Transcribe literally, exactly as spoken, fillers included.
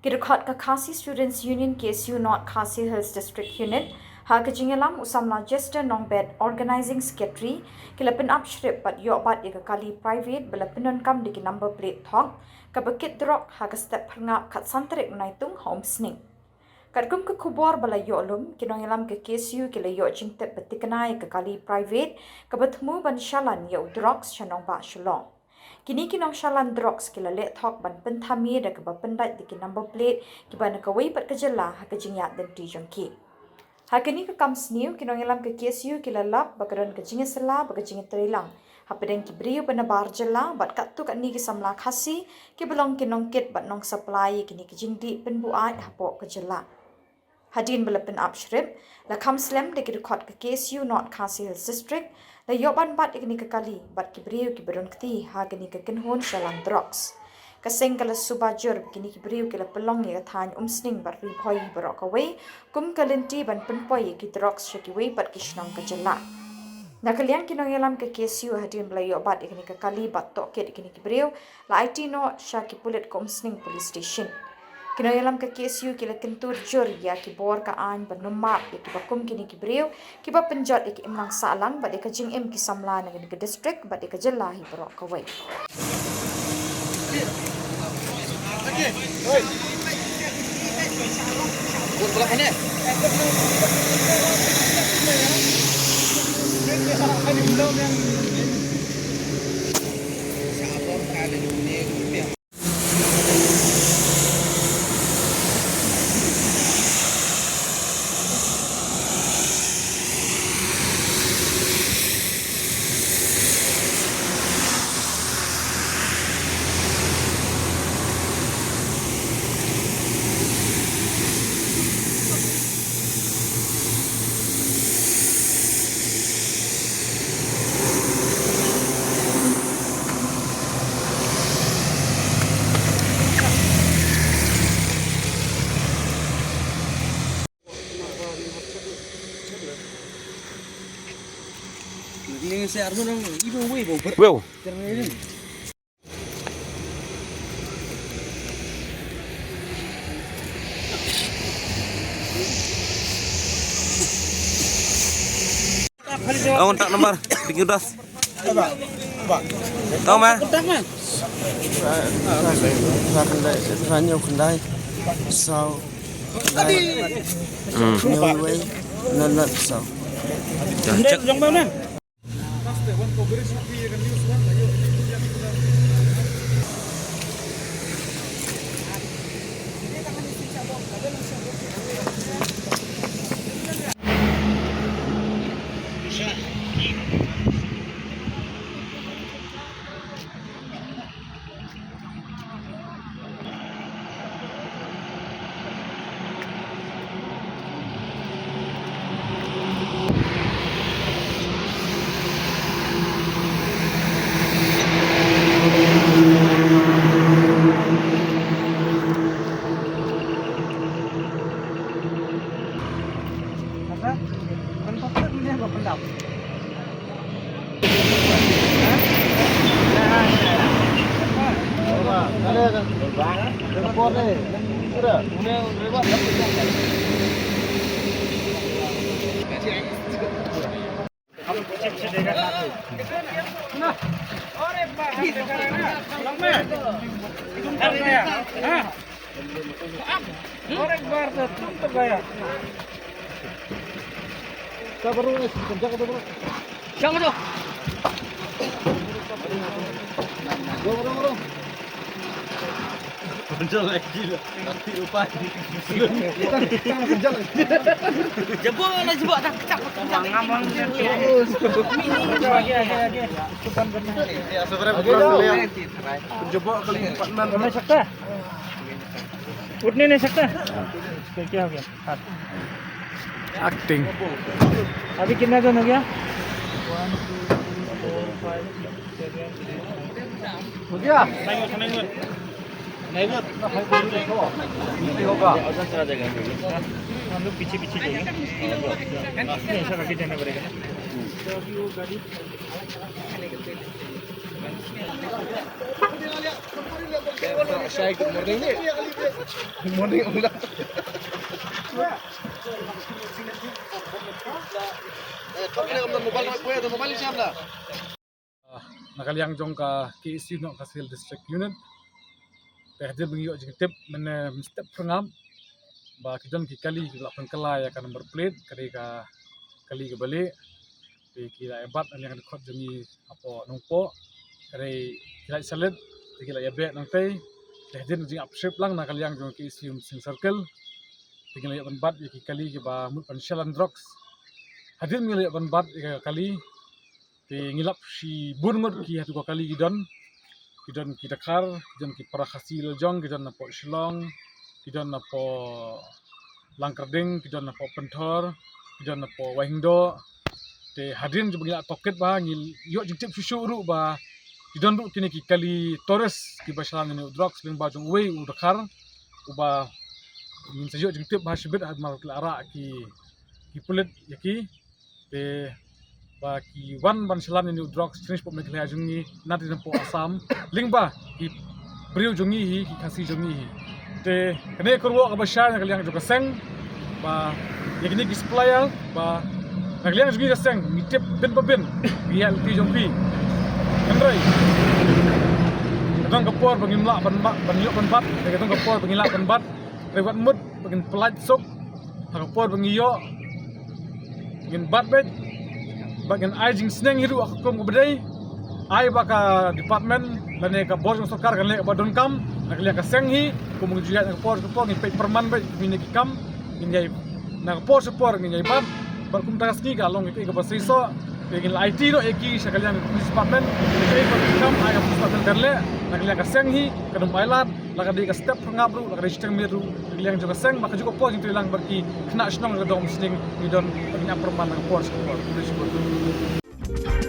Ki dkhot ka Khasi Students Union, K S U North Khasi Hills District Unit, ha ka jingïalam u samla Jester Nongbet, Organising Secretary, ki la pynap shrip bad ïoh bat ïa ka kali private ba la pyndonkam da ki number plate thok, kaba kit drok ha ka step phyrngap khatsan tarik u Naitung ha Umsning. Katkum ka khubor ba la ïoh lum, ki nongïalam ka K S U ki la ïoh jingtip ba thikna ïa ka kali private kaba thmu ban shalan ïa u drugs sha nongbah Shillong. Kine ki nongshalan drugs ki la leh thok ban pynthame da kaba pyndait da ki number plate kiba na kawei pat ka jylla ha ka jingïaid lynti jong ki. Ha kane ka kam sniew, ki nongïalam ka K S U ki la lap ba ka don ka jingïasylla bad ka jingïatreilang hapdeng ki briew ba nabar jylla bad katto katne ki samla Khasi kiba long ki nongkit bad nongsupply ïa kine ki jingdih pynbuaid hapoh ka jylla. Hadien ba la pynap shrip, la kham slem da ki dkhot ka K S U North Khasi Hills District, la ïoh ban bat ïa kane ka kali bad ki briew kiba don kti ha kane ka kynhun shalan drugs. Ka seng ka la suba jur ba kine ki briew ki la pynlong ïa ka thaiñ Umsning bad Ri Bhoi baroh kawei kum ka lynti ban pynpoi ïa ki drugs sha kiwei pat ki shnong ka jylla. Na ka liang ki nongïalam ka K S U, hadien ba la ïoh bat ïa kane ka kali bad tohkit ïa kine ki briew, la aiti noh sha ki pulit ka Umsning Police Station. Ki nongïalam ka K S U ki la kyntur jur ïa ki bor ka aiñ ban ym map ïa kiba kum kine ki briew kiba pynjot ïa ka imlang sahlang bad ïa ka jingim ki samla na kane ka district bad ïa ka jylla hi baroh kawei. Wow. Ang tak nomor, tinggi das. Tau ma? Sa khyndai, sa khyndai, saw khyndai. Hmm. Nyaw wei, nan nan saw. Dah, check. और एक बार तो तुम तो गया। Jangan tu. Jebol lah, jebol dah, kecak, kecak. Jebol kali empat enam. Mana sakta? Utne nahi sakta? Kya, kya ho gaya? Acting. अभी कितना जन हो गया? हो गया? नहीं, नहीं, नहीं। नहीं, नहीं होगा। हम लोग पीछे, पीछे जाइए। नहीं, ऐसा करके जाना पड़ेगा ना। तो अभी वो गाड़ी Good morning. Na ka liang jong ka K S U North Khasi Hills District Unit, te hadien ba ngi ïoh jingtip mynne mynstep phyrngab ba ki don ki kali kiba la pynkylla ïa ka number plate, ka dei ka kali kaba lieh. Te ki la ïa bat na liang dkhot jong ngi hapoh Nongpoh, ka dei ki la ïa salit, te ki la ïa beh nangtei. Te hadien jingïapship lang na ka liang jong K S U Umsning Circle, te ngi la ïoh ban bat ïa ki kali kiba mut ban shalan drugs. Hadien ngi la ïoh ban bat ïa ka kali, te ngi lap shibun ngut ki ha tu ka kali ki don. Ki don ki dkhar, ki don ki para Khasi lajong, ki don napoh Shillong, ki don napoh Langkyrding, ki don napoh Pynthor, ki don napoh Wahindo. Te hadien jong ba ngi la tohkit bha, ngi ïoh jingtip shuh shuh ruh ba ki don ruh kine ki kali tourist kiba shalan ïa une u drugs lyngba jong uwei u dkhar, uba ngin sa ïoh jingtip bha shibit ha mar ki la rah ki, ki pulit ïa ki. Te ba ki wan ban shalan ïa une u drugs sha ri shapoh Meghalaya jong ngi, na dei napoh Assam, lyngba ki briew jong ngi hi, ki Khasi jong ngi hi. Te kane ka ruh kaba shai na ka liang jong ka seng, ba ïa kine ki supplier, ba na ka liang jong ngi ka seng ngi tip bin ba bin ïa ki lynti jong ki. Hynrei ka don ka por ba ngim lah ban bat, ban ïoh ban bat, ka don ka por ba ngi lah ban bat. Hynrei wat mut ba ngin pyllait suk ha ka por ba ngi ïoh, ngin bat beit, ba ngin ai jingsneng hi ruh ha ka kum kaba dei. Ai ba ka department lane ka bor jong sorkar kan leh kaba donkam na ka liang ka seng hi, kum ba ngin ju ïaid na ka por sha ka por, ngin peit pyrman beit kumne ki kam, ngin ïai na ka por sha ka por ngin ïai bat. Bad kumta ka sngi ka long kaei kaba seisoh, te ngin la aiti noh ïa ki sha ka liang ka police department, kaei kaba donkam ai ka police department kan leh na ka liang ka seng hi. Ka dum ai lad, la ka dei ka step phyrngab ruh, la ka dei shiteng miet ruh, ka liang jong ka seng, ba kajuh ka por jingtreilang bad ki khynnah shnong jong ka dong Umsning, ngi don ban ïa pyrman na ka por sha ka por. Khublei shibun.